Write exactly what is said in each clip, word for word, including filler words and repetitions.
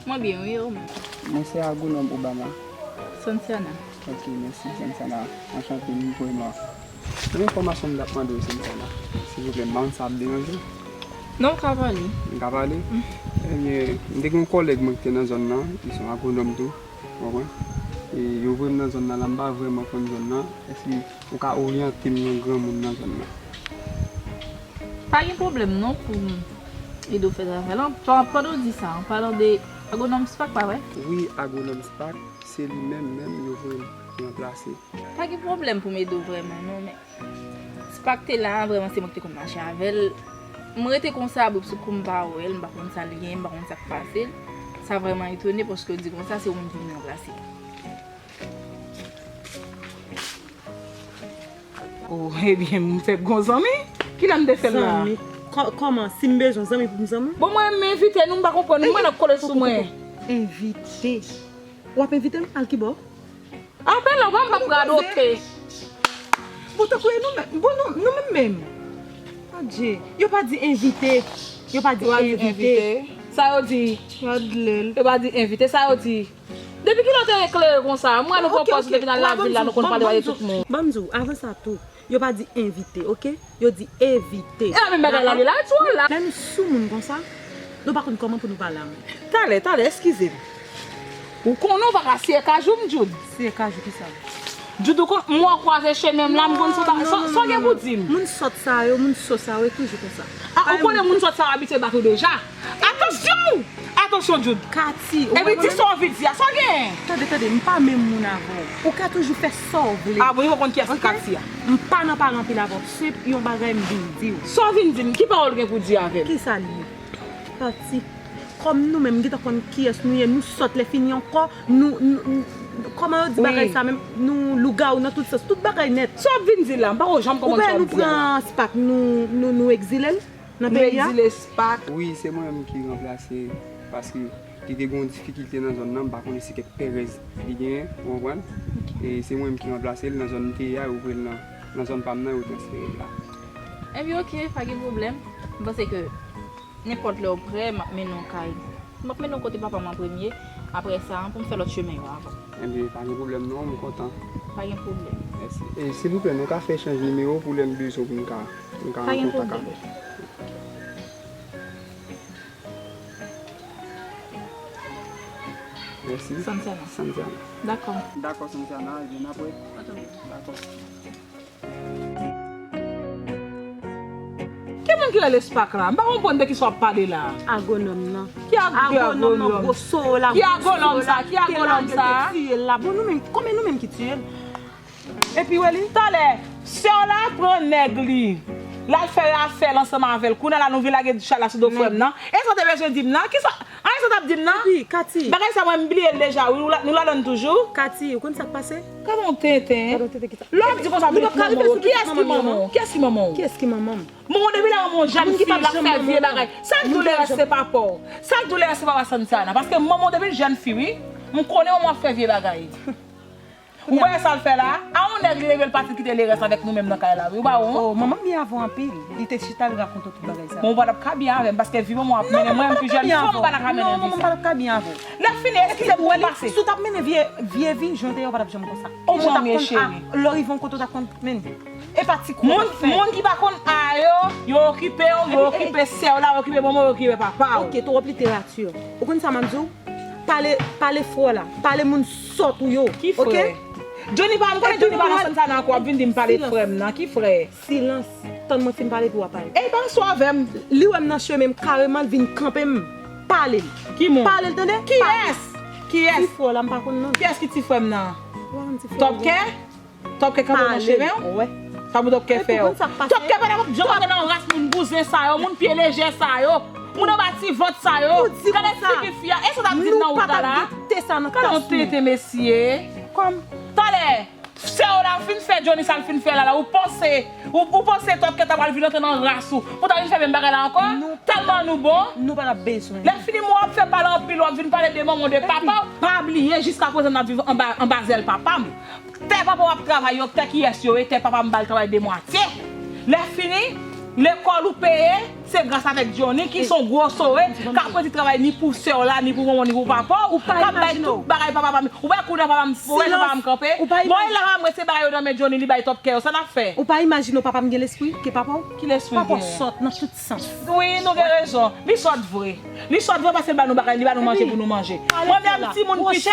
Mwen byen, wi, ou menm? Mwen se agwonòm Obama. Santiana. Ok, mèsi, Santiana. Anchante, m vrèman. Yon enfòmasyon m t ap mande w, Santiana. Silvouplè, m pa konn si sa ap deranje w. Non, w ka pale. M ka pale? Mm. Ebyen, m te gen yon kòlèg mwen ki te nan zòn nan, li se yon agwonòm tou, w konprann? E yo voye m nan zòn nan la, m pa vrèman konn zòn nan. Èske ou ka oryante m yon granmoun nan zòn nan? Pa gen pwoblèm non pou m ede w fè travay la. Pa-, pandan w di sa, an palan de agwonòm Spak, pa vre? Wi, agwonòm Spak, se li menm menm yo voye m ranplase. Pa gen pwoblèm pou m ede w vrèman non, men Spak te la, vrèman se mwen ki te konn mache avè l. Mwen rete konsa, boup sou kou m pa wè l, m pa konn sa l gen, m pa konn sa k pase l. Sa vrèman etone paske w di konsa se ou menm ki vin ranplase. Oh, ebyen, m fèk gon zanmi. Kilè m te fè l la? Zanmi? Kò-, kòman? Si m bezwen zanmi pou m zanmi? Bon, mwen, m envite nou, m pa konprann. Mwen ap kole sou mwen. Envite? W ap envite m? Al kibò? Apre la, w pa m p ap radote. Bon, tankou e nou menm. Bon, nou, nou menm menm. Adje, yo pa di envite. Yo pa di envite. Sa yo di? Yo pa di envite. Sa yo di? Depi kilè w te eklere konsa? Mwen, nou pran pòz depi n al lavil la, nou konn pale, pale tout moun. Ban m di w, avan sa tou, yo pa di envite, oke? Yo di evite. E la menm bagay la, li la, tou la. Lè nou sou moun konsa, nou pa konn kòman pou nou pale a moun. Talè, talè, eskize m. Ou konnen w pa ka siye kajou m, Jude. Siye kajou kisa? Jude, ou konn, mwen kwaze chemen m la, m konn sou ba-, sa, sa w gen pou di m? Moun sòt sa yo, moun so sa yo, e toujou konsa. A, ou konnen moun sòt sa yo abitye bat ou deja. Atansyon! Atansyon, Jude. Katy, ou... Epi di sa w anvi di a, sa w gen? Tande, tande, m pa menm moun avè w. Ou ka toujou fè sa w vle. A bon, ou konn kiyès ki Katy a? M pa nan pale anpil avè w. Se yon bagay m vin di w. Sa w vin di m? Ki pawòl w gen pou di avè m? Kisa l ye? Katy, kòm nou menm, m gentan konn kiyès nou ye, nou sòt lè fini ankò, nou, nou, nou, kòman yo di bagay sa menm? Nou lougawou nan tout sans, tout bagay nèt. Sa w ap vin di la? M pa ko janm konprann sa w ap di a la. Ou wè nou pran Spak, nou, nou, nou egzile l nan peyi a? Nou egzile Spak. Wi, se mwen menm ki ranplase, paske li te gen yon difikilte nan zòn nan, m pa konnen se kèk perèz li genyen, ou konprann? E se mwen menm ki ranplase l nan zòn li te ye a, yo voye l nan, nan zòn pa m nan, yo transfere l la. Ebyen, oke, pa gen pwoblèm. M panse ke nenpòt lè w prè, m ap mennen w kay. M ap mennen w kote papa m an premye, apre sa, pou m fè lòt chemen yo avan. Ebyen, pa gen pwoblèm non, m kontan. Pa gen pwoblèm. Mèsi. E silvouplè, nou ka fè echanj nimewo pou lè n bezwen w pou n ka, n ka an kontak avè w. Pa gen pwoblèm. Mèsi. Santiana. Santiana. Dakò. Dakò, Santiana, ebyen, n ap wè. Dakò. Ki moun ki rele Spak la? M pa konprann de kisa w ap pale la. Agwonòm nan. Ki ag-, ki agwonòm? Agwonòm nan gwo so la. Ki agwonòm sa? Ki agwonòm sa? Te lage, te tiye l la. Bon, nou menm, konbyen nou menm ki tiye l? Epi, wè li? Talè, sè w la pran nèg li. L al fè afè l ansanm avè l. Kounye a la, nou vin lage chay la sou do frè m nan. E sa w te bezwen di m nan? Kisa? A, sa w t ap di m nan? Epi, Katy. Bagay sa mwen m bliye l deja, wi. Nou la, nou ladann toujou? Katy, ou konn sa k pase? Gade yon tenten. Gade yon tenten ki sa. Lè w ap di konsa, nou p ap ka rive sou pitit manman m yo non. Kiyès ki manman w? Kiyès ki manman w? Kiyès ki manman m? Manman w depi lè yon jèn fi, l ap fè vye bagay. Sa k di w Lerès se papa w? Sa k di w Lerès se papa Santiana? Paske manman w depi l jèn fi, wi. M konnen manman w ap fè vye bagay. Ou pa wè sa l fè la? A yon nèg li leve l pati kite Lerès avèk nou menm nan kay la, wi, ou pa wont? Oh, manman m byen avè w anpil. Li te chita, li rakonte w tout bagay sa. Bon, ou pa t ap ka byen avè m, paske vi manman w ap mennen, mwen menm ki jèn fanm, m pa ta ka mennen vi sa. Non, manman m pa t ap ka byen avè w. Lè fini, eskize m pou m pase. Si w t ap mennen vye, vye vi, jan w te ye, w pa t ap janm konsa. O mwen men cheri. Lè w rive yon kote, w t ap konn mennen. E pa ti kou w t ap fè. Moun ki pa konn a yo, yo okipe w, yo okipe sè w la, yo okipe manman w, yo okipe papa w. Ok, twòp literati. Ou konn sa m ap di w? Pale, pale frè w la. Pale moun sòt ou yo. Ki frè? Johnny pa, m konnen Johnny pa nan sèn sa nan ankò, w ap vin di m pale frè m nan. Ki frè? Silans. Tann mwen fin pale epi w ap pale. E pa sou avè m. Li wè m nan chemen m kareman, l vin kanpe m. Pale l. Ki moun? Pale l, tande? Kiyès? Kiyès? Ti frè w la, m pa konn non. Kiyès ki ti frè m nan? Tòpkè? Tòpkè kanpe w nan chemen w? Sa pou Tòpkè fè w? Tòpkè pa t ap janm antre nan ras moun bouzen sa yo, moun pye lejè sa yo, moun anba ti vant sa yo. Gade figi fi a, e sa w t ap di m nan wout la la? Gade yon tenten mesye. Talè, sè w la fin fè Johnny sa l fin fè la la, ou panse, ou, ou panse Tòpkè ta pral vin antre nan ras ou pou ta vin fè menm bagay la ankò? Tèlman nou bon. Nou pa t ap bezwen. Lè fini, mwen w ap fè pale anpil, w ap vin pale de manman w, de papa w. Pa bliye, jiskaprezan n ap viv anba, anba zèl papa m. Tè papa w ap travay yo, tè kiyès yo ye? Tè papa m ba l travay de mwatye. Lè fini, lekòl ou peye, Se gras avèk Johnny ki se yon gwo sore k ap redi travay ni pou sè w la, ni pou manman w, ni pou papa w, k ap bay tout bagay pa papa m. Ou pa konnen papa m, ou wè jan papa m kanpe. Bon, e la papa m rete bagay yo nan men Johnny, li bay top kè yo. Sa n ap fè? Ou pa imajine w papa m gen lespri ke papa w? Ki lespri l genyen? Papa w sòt nan tout sans. Wi, nou gen rezon. Li sòt vre. Li sòt vre paske l ba nou bagay, li ba nou manje pou nou manje. Mwen menm timoun piti,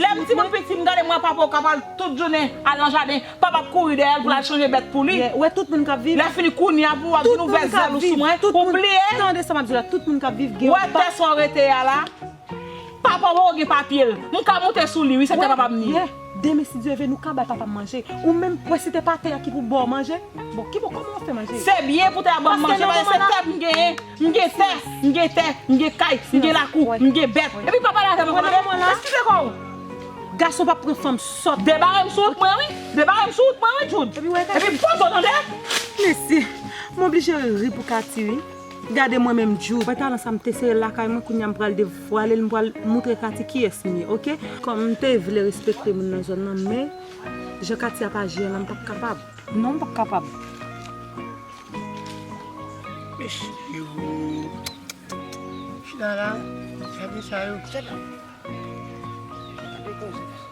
lè m timoun piti, m gade mwen papa w k ap al tout jounen al nan jaden, papa ap kouri dèyè l pou l al chanje bèt pou li. Ou wè tout moun k ap viv. Lè fini kounye a pou w ap vin ouvè zèl ou sou mwen, ou bliye. Tande sa m ap di w la, tout moun k ap viv gen yon papa. Ou wè tè sa w rete a la? Papa w poko gen papye l. M ka monte sou li wi, se tè papa m li ye. Demen si Dye vle nou ka bay papa m manje. Ou menm kwè se tè pa tè a ki pou ba w manje? Bon, ki bon kòman w fè manje? Se byen pou tè a ban m manje, paske se tè m genyen. M gen tè, m gen tè, m gen kay, m gen lakou, m gen bèt. Epi papa la avè mwen konn ale. Eskize kò w. Gason p ap pran fanm sòt. Debare m sou wout mwen wi. Debare m sou wout mwen wi, Jude. Epi poze w tande. Mesye, m oblije ri pou Katy wi. Gade mwen menm Jude. Wè talan sa m te sere l lakay mwen, kounye a m pral devwale l, m pral moutre Katy kiyès m ye, oke? Kòm m te vle respekte moun nan zòn nan, men jan Katy ap aji a la, m p ap kapab. Non, m p ap kapab. Mesye, chita la, gade sa yo.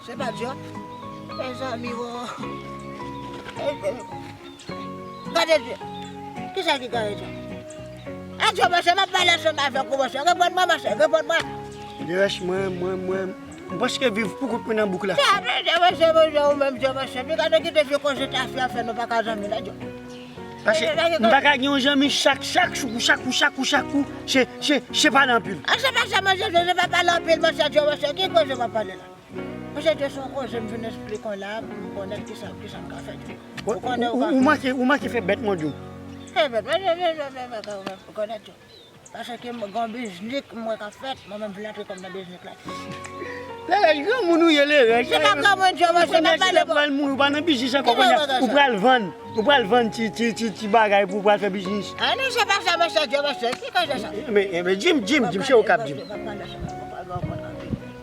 Se pa djòb. Mezanmi, wo. Gade djòb. Kisa ki gade djòb? E djòb, monchè, m ap pale ansanm avèk ou, monchè. Reponn mwen, monchè, reponn mwen. Lerèch, mwen, mwen, mwen, m prèske viv pou kont mwen nan bouk la. Gade djòb, monchè, monchè, ou menm djòb, monchè. Pi gade kite vye koze tafya fè nou pa ka zanmi la djòb. Paske m pa ka gen yon zanmi chak, chak jou, chak ou, chak ou, chak ou, se, se, se pale anpil. A, se pa sa, monchè, se pa pale anpil, monchè, djòb, monchè, ki koze w ap pale la? Monchè, se yon koze m vin esplike w la, pou m konnen kisa, kisa m ka fè. Ou konnen ou ka. Ou manke, ou manke fè bèt, mon Dye. Fè bèt, monchè, fè, fè, fè, fè, fè, ou konnen djòb. Paske m gen yon biznis mwen k ap fèt, mwen menm vle antre kò m nan biznis la. Lerèch, granmoun ou ye, Lerèch. Se pa granmoun, djòb, monchè, m ap pale. Ou pral mouri, ou pa nan biznis ankò, kounye a, ou pral vann, ou pral vann ti, ti, ti, ti bagay pou ou pral fè biznis. A non, se pa sa, monchè, djòb, monchè, ki koze sa? Men, men, di m, di m, di m, se ou k ap di m.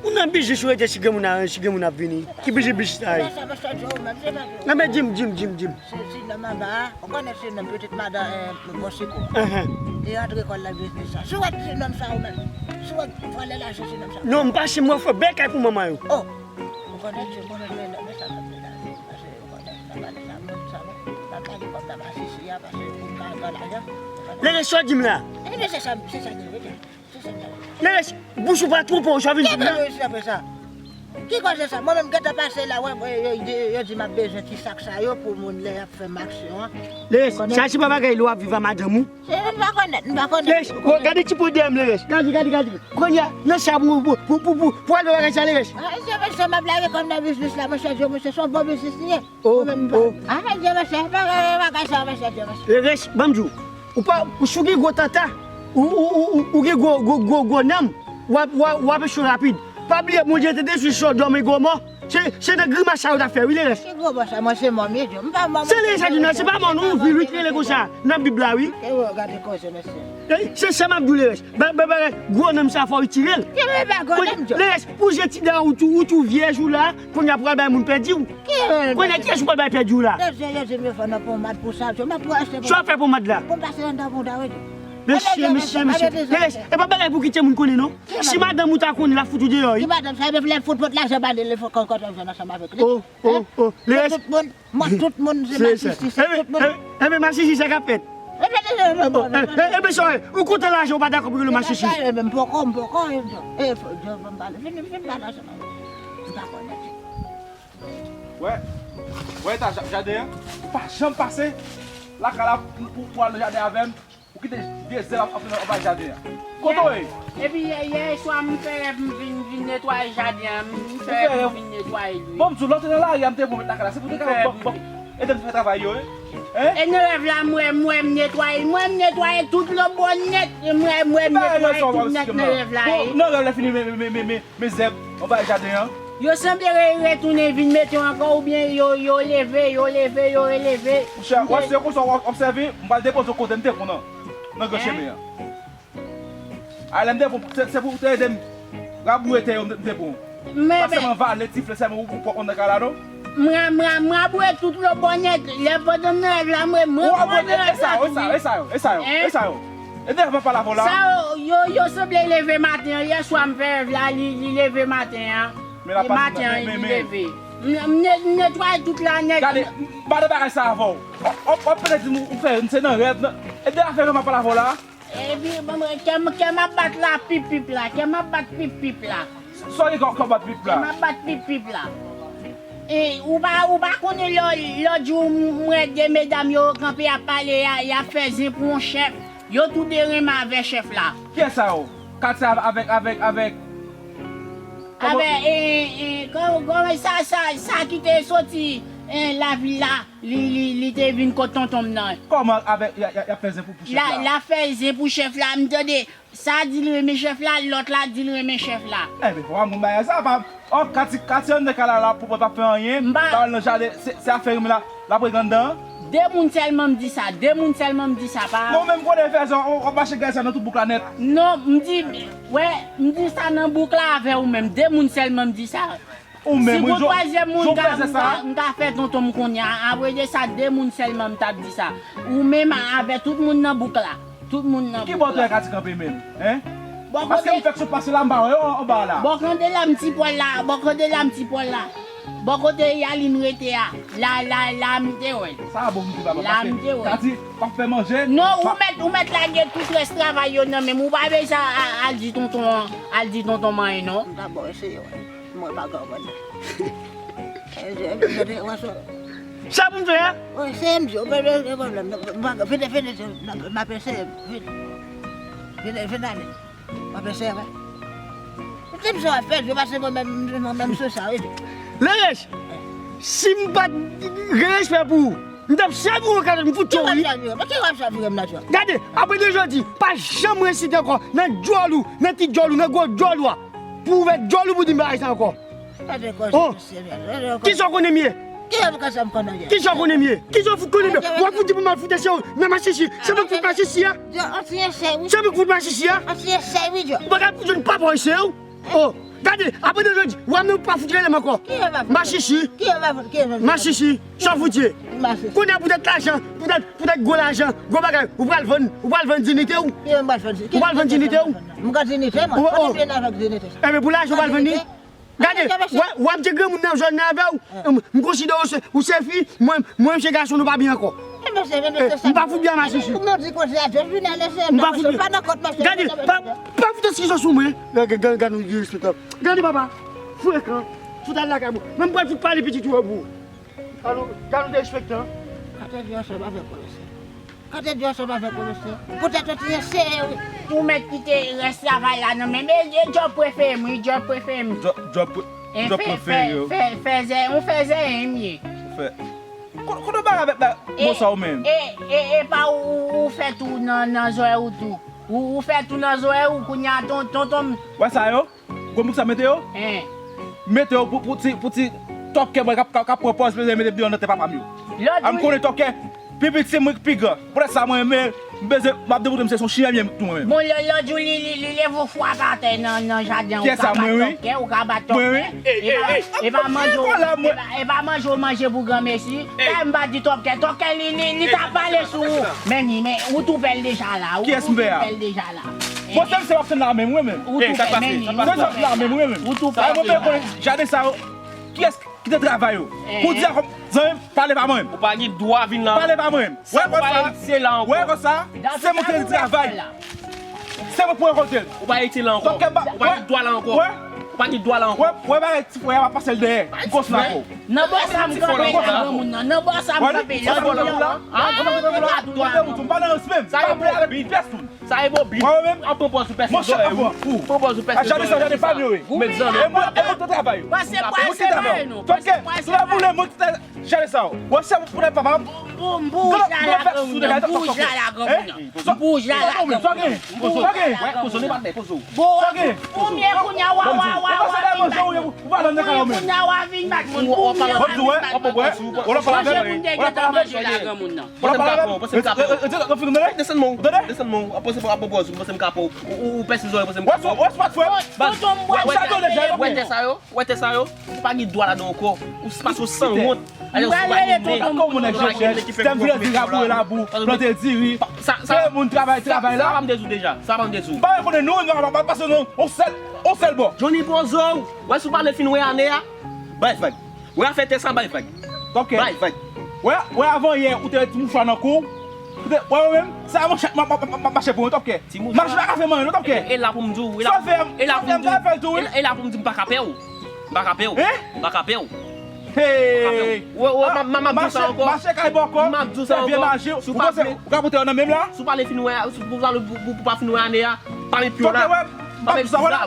Ou nan biznis ou rete si granmoun a, si granmoun ap vini. Ki biznis, biznis sa ye? Nan men di m, di m, di m, di m. Se, se nonm anba a, ou konnen se nonm pitit madan, eh, Bonsiko. Li rantre kò l nan biznis sa. Si w wè ti nonm sa ou menm, si w wè vòlè lajan ti nonm sa. Non, m pa si m wè fò bèkay pou manman yo. Oh, ou konnen se konnen se nonm sa k ap vin la. Paske ou konnen nan pale sa, moun sa, non. Nan pale kòm nan masisi a, paske pou m ka pran lajan. Lè sa w di m la. Ebyen, se sa, se sa ki rete. Lerèch, bouch ou pa twonpe w, sa w vin di m nan? Ki koze sa? Ki koze sa? Mwen menm gentan pase la, wè, wè, yo, yo, yo di m ap bezwen ti sak sa yo pou moun lè y ap fè m aksyon an. Lerèch, sa se pa bagay lè w ap viv a madanm ou. Se m pa konnen, m pa konnen. Lerèch, gade ti po dèyè m, Lerèch. Gade, gade, gade. Kounye a, nan sa pou, pou, pou, pou, pou, pou al wè bagay sa, Lerèch. A, se, se m ap lage kò m nan biznis la, monchè, monchè, se yon bon biznis li ye. Oh, oh. A, mesye, mesye, pa, pa, pa, pa, mesye, mesye. Lerèch, ban m di w, ou pa, ou si w gen gwo tanta, ou, ou, ou, ou, ou gen gwo, gwo, gwo, gwo nanm, w ap, w ap, w ap echwe rapid. Pa bliye, Bondye te detwi Sodòm e Gomò. Se, se nan grimas sa yo t ap fè, wi, Lerèch. Ki gwo mò sa, mwen se mò m ye, m pa mò. Se Lerèch sa di non, se pa mò non, yon vil, wi, ki rele konsa, nan Bib la, wi. E w gade koze, mesye. E, se sa m ap di w, Lerèch. Ba, ba, ba, gwo nanm sa fò w retire l. Ki men pa gwo nanm, Djo? Lerèch, pou jan ti dan ou tou, ou tou vyèj ou la, kounye a pral bay moun pèdi w. Konnen kiyès ou pral bay pèdi w la? Mesye, yo di m yo fè nan pomad pou sa, yo, m ap achte pomad. Sa w ap fè pomad la? Pou m pase anndan bouda, wi. Mesye, mesye, mesye. Lerèch, e pa bagay pou kite moun konnen, non. Si madanm ou ta konnen, l ap fout ou deyò, wi. Ki madanm sa, e lè fout pot lajan ba li, li fò konn kote w jwenn ansanm avèk li. Oh, oh, oh. Lerèch. Tout moun, tout moun, se masisi, se tout moun. Enben, masisi, sa k ap fèt? Enben, sa, ou kontan lajan, ou pa dakò pou yo le masisi? Enben, m poko, m poko, e, e, fò, Djo, ban m pale. Vin, vin pale ansanm avèk mwen. M pa konnen. Wè, wè eta ja-, jaden an, ou pa janm pase lakay la pou, pou, pou al nan jaden avè m, ou kite vye zèb ap, ap fè anba jaden an. Kote w ye? Epi yè, yè swa m fè rèv m vin, vin netwaye jaden an, m fè rèv m vin netwaye l, wi. Bon, m di w, lè w te nan lari a, m te pou w met lakay la, se pou w te ka, bon, bon, ede m fè travay yo, wi. Hein? E nan rèv la, m wè, m wè m netwaye, m wè m netwaye tout lobo nèt, m wè, m wè m netwaye tout nèt nan rèv la, wi. Bon, nan rèv la fini, men, men, men, men, men, Men zèb anba jaden an. Yo sanble re-, retounen vin mete yo ankò oubyen yo, yo leve, yo leve, yo releve. Monchè, w ap, se konsa w ap obsève, m pral depoze w kote m te pran nan, nan gran chemen an. A, lè m te pran, se, se pou w te ede m raboure tè yo m te, m te pran. Pa sèlman vale ti flè sèlman ou, ou pran nan kay la non. M ra-, m ra-, m raboure tout lobo nèt, lè pandan m nan rèv la, m re-, m rantre nan rèv la tou, wi. E sa yo, e sa yo, e sa yo, e sa yo. E dèyè papa la vò la. Sa yo, yo, yo sanble leve maten an. Yè swa m fè rèv la, li, li leve maten an. Men la E pa maten an, men, men, li men. leve. M, m ne-, m netwaye tout la nèt. Gade, m pa nan bagay sa avè w. W ap, w ap pede di m ou fè, m se nan rèv, nan. E dèyè fè rèv papa la vò la. Epi, bon, kè m, kè m ap bat la, pip, pip la. Kè m ap bat pip, pip la. Sa w gen kò, kò bat pip la? Kè m ap bat pip, pip la. E, ou pa, ou pa konnen lò, lòt jou, m wè de medam yo kanpe ap pale, y a, y ap fè zen pou yon chèf. Yo tou de renmen avè chèf la. Kiyès sa yo? Katya avèk, avèk, avèk. Kòman? Avè, e, e, kò-, kòman sa, sa, sa ki te soti, e, lavil la, li, li, li te vin kot tonton m nan. Kòman avèk, y a, y a, y ap fè zen pou, pou chèf la? La, la fè zen pou chèf la, m tande, sa di l renmen chèf la, lòt la di l renmen chèf la. Enben, fò w moun bagay sa, pa, oh, Kati, Kati anndan kay la, la, pou, pou pa fè anyen, m pa al nan jaden, se, se afè renmen la, l ap rete anndan. De moun sèlman m di sa, de moun sèlman m di sa, pa. Non, men m konnen fè sa, w, w ap mache gade sa nan tout bouk la nèt. Non, m di, wè, m di sa nan bouk la avè ou menm, de moun sèlman m di sa. Ou menm, wi, gon twazyèm moun, m ka, m ka, m ka fè tonton m kounye a. Apre de sa, de moun sèlman m t ap di sa. Ou menm avè tout moun nan bouk la. Tout moun nan bouk la. Ki bò tè Kati kanpe menm? Hein? Paske m fèk sot pase la, m pa wè yo anba la. Bò Kandela m ti pòl la, bò Kandela m ti pòl la. Bò kote Yaline rete a, la, la, la m te wè l. Sa bon m di papa, paske Kati p ap fè manje. Non, ou mèt, ou mèt lage tout rès travay yo nan men m. Ou pa bezwen al, al di tonton an, al di tonton m anyen non. M ta bon eseye wè. Mwen pa konprann. Sa pou m fè a? Wi, se m di w, pa gen pwoblèm. Vini, vini, m ap eseye. Vini, vini, vini ale. M ap eseye, wi. Ou te di sa w ap fè, se paske mwen menm, mwen menm se sa, wi. Lerèch, si m pa t gen respè pou ou, m t ap chavire w, gade, m fout tchò w, wi. Ki w ap chavire m? Ki w ap chavire m la, tchò? Gade, apre de jodi, pa janm resite ankò nan djòl ou, nan ti djòl ou, nan gwo djòl ou a. Pou ouvè djòl ou pou di m bagay sa ankò. Gade koze, mesye, gade koze. Kisa w konnen m ye? Ki sa m konnen m ye? Kisa w konnen m ye? Kisa w fout konnen m ye? W ap fout di pou m al fout eseye w nan machichi. Se mwen k fout machichi a? Se mwen k fout machichi a? Ou pa ka fout jwenn papa w eseye w? Oh, gade, apre de jodi, w ap nan pa fout rele m ankò. Machichi. Machichi. Sa w fout ye? Kounye a poutèt lajan, poutèt, poutèt gwo lajan, gwo bagay, ou pral vann, ou pral vann diyite w? Ou pral vann diyite w? M ka diyite, mwen. Kote m ye avèk diyite sa? Enben, pou lajan w pral vann li? Gade, w ap, w ap di granmoun nan zòn nan avè w. M, m konsidere w se, ou se fi, mwen, mwen, m se gason, nou pa byen ankò. M pa fout byen a machichi. M pa fout byen. Gade, pa, pa fout eskize sou mwen. Gade, gade, gade, nou derespektan. Gade, papa, frekan, fout al lakay mwen. Men m pral fout pale pitit ou an pou ou. Gade, gade, nou derespektan. Gade, gade, gade, gade, gade. Kote di ansanm avèk ou, mesye? Poutèt ou te eseye, wi. Ou mèt kite rès travay la nan men m. E, e djòb prefere m, wi, djòb prefere m. Djòb, djòb pre-, djòb prefere w. Fè, fè, fè zè, ou fè zè, m ye. Ou fè. Kote, kote w bay avèk la, bon sa ou menm? E, e, e pa ou, ou, ou fè tou nan, nan zòrèy ou tou. Ou, ou fè tou nan zòrèy ou, kounye a ton, tonton m. Wè sa yo? Gwo bouk sa mete yo? Mete yo pou, pou ti, pou ti tòkè mwen k ap, k ap, k ap pran pòz bezwen mete bidon nan tèt papa m yo. A m konnen tòkè, pi piti se mwen ki pi gran. Poutèt sa mwen menm, m bezwen, m ap demontre misye se yon chimè m ye tou mwen menm. Bon, lò, lòt jou li, li, li leve yon fwa pa tè nan, nan jaden, ou ka bat tòkè, ou ka bat tòkè. E pa, e pa manje w, e pa, e pa manje w manje pou granmesi. Sa m pa di tòkè, tòkè li, li, li ta pale sou ou. Men ni, men ou tou pè l deja la, ou tou pè l deja la. Bon, se misye w ap tann la menm, wi, menm. Ou tou fè men li, ou tou fè men li. Se misye w ap tann la menm, wi, menm. Ou tou fè men li. Sa mwen konnen jaden sa yo. Kiyès ki te travay yo? Pou di a kòm zanmi m, pale pa mwen. Ou pa gen dwa vin la. Pale pa mwen. Wè konsa. Wè konsa. Se mwen ki te travay. Se mwen pou rekòlte l. Ou pa rete la ankò. Ou pa gen dwa la ankò. Ou pa gen dwa la ankò. Wè, wè bagay ti frè a, m ap pase l dèyè. M konsa la ankò. Nan bò sa m kanpe la, granmoun nan. Nan bò sa m kanpe la. Sa e bò bib. Sa e bò bib. An pran pòz ou pèse zòrèy ou. Pran pòz ou pèse zòrèy ou. Ou met zanmi. E mwen, e mwen te travay yo. Pase pral se bay nou. Pase pral se bay nou. Gade sa. Wè se pou lè papa m. M pou, m pou, m pou jala granmoun nan. M pou jala granmoun nan. M pou jala granmoun nan. Sa gen? Sa gen? Wè, pozo, li pa tè, pozo. Bon, premye kounye a, wa, wa, wa, wa, vin bat moun. Premye kounye a, wa, vin bat moun. Premye, wa, vin bat moun. Manje moun te gentan manje la granmoun nan. Panse m ka pran w, panse m ka pran w. Desann men w. Desann men w. Panse m ap pran pòz ou, panse m ka pran w. Ou, ou, ou pèse zòrèy, panse m ka pran w. Tonton m bwè. Wè tè sa yo? Wè tè sa yo? Ou pa gen dwa ladan ankò. Ou se paske w sanwont. Mwen rele tonton. Kòman moun nèg chèchè, tèm vle di raboure labou, plante diri, fè moun travay, travay la. Sa pa m te di w deja, sa pa m te di w. Pa rekonnen nou, nou pa pase nou, on sèl, on sèl bò. Johnny Pozo, wè si w pa vle fin wè ane a, bay vag. Wè afè tè sa bay vag. Ok. Bay vag. Wè, wè avan yè, ou te wè ti mouchwa nan kou w. Ou te, wè ou menm, sa mwen chak, m ap mache pou mwen, tòpkè. Ti mouchwa. Mache pa ka fè m anyen, non, tòpkè. E la pou m di w, e la pou m di w. Sa fè m, sa fè m, sa fè l tou, wi. E la pou m di w, m pa ka pè w. M pa ka pè w. Hein? M pa ka pè w. Hey! Wè, wè, m ap di w sa ankò. Mache kay bòkò. M ap di w sa ankò. Fè vye maji. Si w pa vle, ou ka pote yo nan menm la? Si w pa vle fin wè, si w pa vle pou, pou, pou pa fin wè ane a, pa met pye w la. Pa met zago la.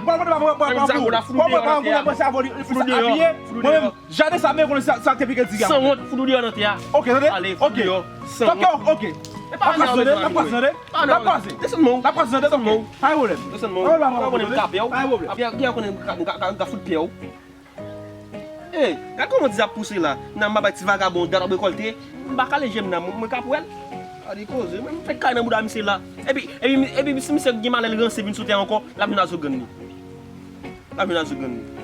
Pa met zago la, fout ou deyò nan tè a. Fout ou deyò. Fout ou deyò. Jaden sa, men konnen sa, sa te pike di. Sanwont, fout ou deyò nan tè a. Ok, tande? Ale, fout ou deyò. Sanwont. Ok, ok. E pa ale anmèt m ap kwaze, tande? N ap kwaze. Desann men w. N ap kwaze, tande? Desann men w. Pa gen pwoblèm. Desann men w. Pa gen pwoblèm. Ou pa konnen m ka pè w. Pa gen pwoblèm. Gen konnen m ka, m ka, m ka fout pè w. Ey, gad kòman ti ap pouse la. Nan m pa bay ti vagabon dat ap rekòlte. M pa kale je m nan, mwen, mwen ka pwèl. Gade koze, mwen m fèk kale nan bouda misye la. Epi, epi, epi si misye gen malè l ranse vin sou tè ankò, l ap vin a zo grann li. L ap vin a zo grann li.